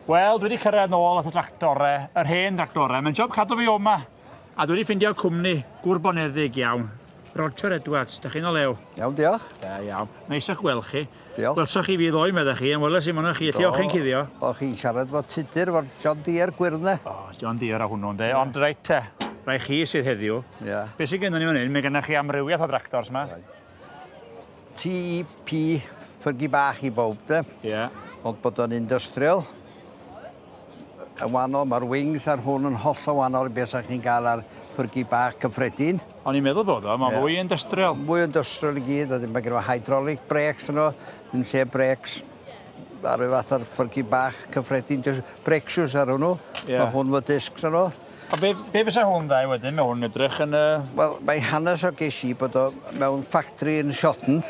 Wel, dwi wedi cyrraedd nôl at y tractore, yr hen tractore. Mae'n job cadw fi o'ma. A dwi wedi ffindio cwmni gŵr boneddig iawn. Roger Edwards, da chi'n o lew? Iawn, diolch. Da iawn. Neis o'ch gweld chi. Diolch. Welsoch chi fi ddoe, meddech chi, yn weles i mono chi, lle o'ch chi'n cuddio? O, chi'n siarad fo Tudur, fo'r John Deere gwyrdd 'na. O, John Deere a hwnnw, ynde. Ond reit te, rai chi sydd heddiw. Ie. Yeah. Be sydd gennym ni fan hyn? Mae gennych chi amrywiaeth o dractors yma. Right. TEP, ffyrgi bach i bawb, de. Ie. Yeah. Ond bod o'n industrial. Yn wahanol, mae'r wings ar hwn yn hollol wahanol i beth sa'ch chi'n gael ar ffyrgi bach cyffredin. O'n i'n meddwl bod o, mae'n yeah. fwy industrial. Mwy industrial i gyd, a mae gen hydraulic brakes yno, yn lle brakes ar y fath ar ffyrgi bach cyffredin, just brake shoes ar hwnnw. Yeah. Mae hwn fo discs yno. A be, be fysa hwn dda wedyn? Mae hwn edrych yn... Wel, mae hanes o ges i bod o mewn ffactri yn Shotton,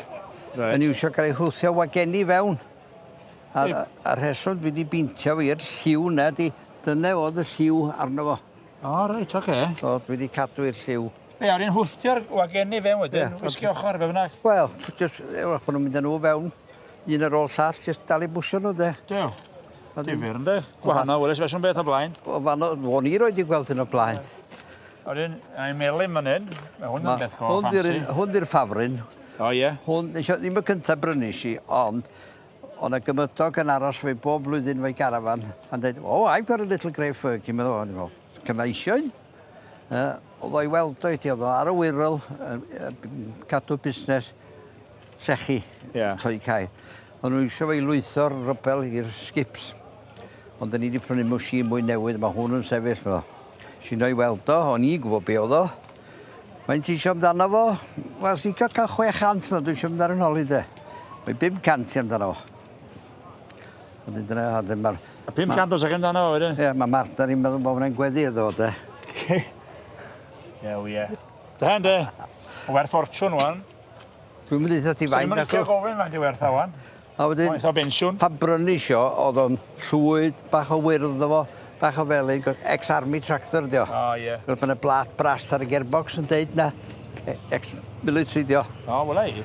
right. yn iwsio cael ei hwthio wageni fewn. A'r, a rheswm dwi wedi bintio fi i'r lliw na di, dyna oedd y lliw arno fo. O, oh, reit, oce. Okay. So dwi wedi cadw i'r lliw. Be, a ni'n hwthio'r wageni fewn wedyn, yeah, wisgi ochr, be bynnag? Wel, just, ewch bod nhw'n mynd â nhw fewn, un ar ôl llall, just dal i bwsio nhw, de. Dew. Difyr, ynddo? Gwahanol, weles fersiwn beth o blaen. O, fan o'n i roed i gweld hyn o blaen. Wedyn, mae'n melyn fan hyn. Mae hwn yn beth go ffansi. Hwn di'r ffafryn. O, ie. Hwn, ddim y cyntaf brynu si, ond o'n y gymydog yn aros fe bob blwyddyn fo'i garafan, a'n dweud, oh, I've got a little grey Fergie, meddwl, o'n i'n meddwl, can I isio un? Oedd o'i weld o i ti, oedd o ar y Wirral, cadw busnes llechi, yeah. toi cae. O'n nhw eisiau fe i lwytho'r rybel i'r skips. Ond dyn ni wedi prynu machine mwy newydd, mae hwn yn sefyll, meddwl. Sy'n o'i weld o, o'n i'n gwybod be oedd o. Mae'n ti eisiau amdano fo? Wel, sy'n cael cael 600, mae dwi eisiau mynd ar yn holi de. Mae 500 i amdano fo. Ond dyna, a dyna mae'r... A 500 os ag amdano fo wedyn? Ie, mae Martha ni'n meddwl bod hwnna'n gweddu iddo fo de. Ie, wie. Da de. Werth ffortiwn wan. Dwi'n mynd i ddweud ti faint. Swn i'n licio gofyn faint i werth o wan. A wedyn... Mae'n eitha bensiwn. Pan brynu isio, oedd o'n llwyd, bach o wyrdd o fo, bach o felyn, ex-army tractor dio. O, oh, ie. Yeah. Roedd yna blat bras ar y gearbox yn deud na ex-military dio. O, oh, wela i.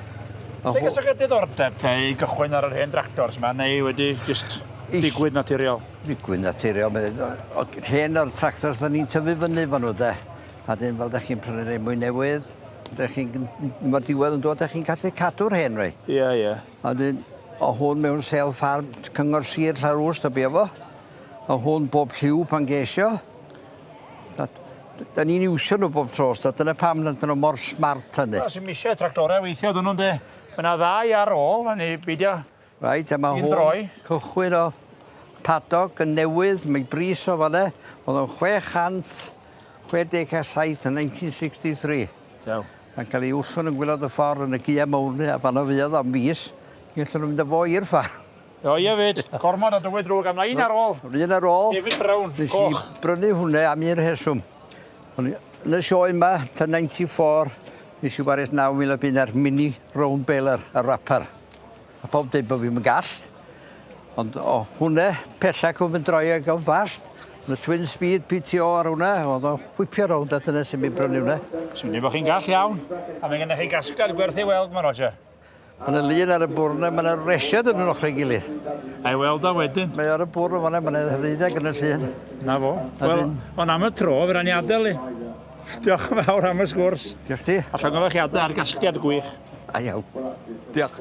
Lle gasoch chi'r diddordeb te i gychwyn ar yr hen tractors yma, neu wedi just digwydd naturiol? Digwydd naturiol. Hen o'r tractors da ni'n tyfu fyny fan nhw, de. A dyn fel da chi'n prynu rei mwy newydd, da chi'n, mae'r diwedd yn dod, da chi'n gallu cadw'r hen rei. Ie, yeah, ie. Yeah. A dyn, o hwn mewn sel ffarm cyngor sir Llanrwst o bia fo. O hwn bob lliw pan gesio. Da, da ni'n iwsio nhw bob tro, so dyna pam nad nhw mor smart hynny. Wel, sy'n misio tractorau weithio, dyn nhw'n de. Mae yna ddau ar ôl, a ni beidio Reit, a mae hwn cychwyn o padog yn newydd, mae bris o fanna. Oedd o'n 667 yn 1963. Dew. A'n cael ei wllwn yn gwylod y ffordd yn y gia mawr ni, a fan o fuodd am fis, gallwn nhw mynd â fo i'r ffarm. O ie fyd, gormod o dywydd drwg, am un ar ôl. Un ar ôl. David Brown, Nes goch. i brynu hwnna am un rheswm. O'n i yn y sioe yma, tan 94, nes i wario 9,000 o bunna ar mini round baler, a wrapper. A pob deud bod fi'm yn gall. Ond o hwnna, pellach o'n mynd droi ag o'n fast. Ond y twin speed PTO ar hwnna, oedd o'n chwipio rownd a dyna sy'n mynd brynu hwnna. Swnio bod chi'n gall iawn. A mae gennych chi gasgliad gwerth ei weld ma, Roger. Mae yna lun ar y bwrdd yna, mae yna resiad yn nhw'n ochr ei gilydd. A i weld o wedyn. Mae ar y bwrdd yn fanna, mae yna ddeuddeg yn y llun. Na fo. Wel, ond am y tro, fe ran i adael i. Diolch yn fawr am y sgwrs. Diolch ti. A llongyfarchiadau ar gasgliad gwych. A iawn. Diolch.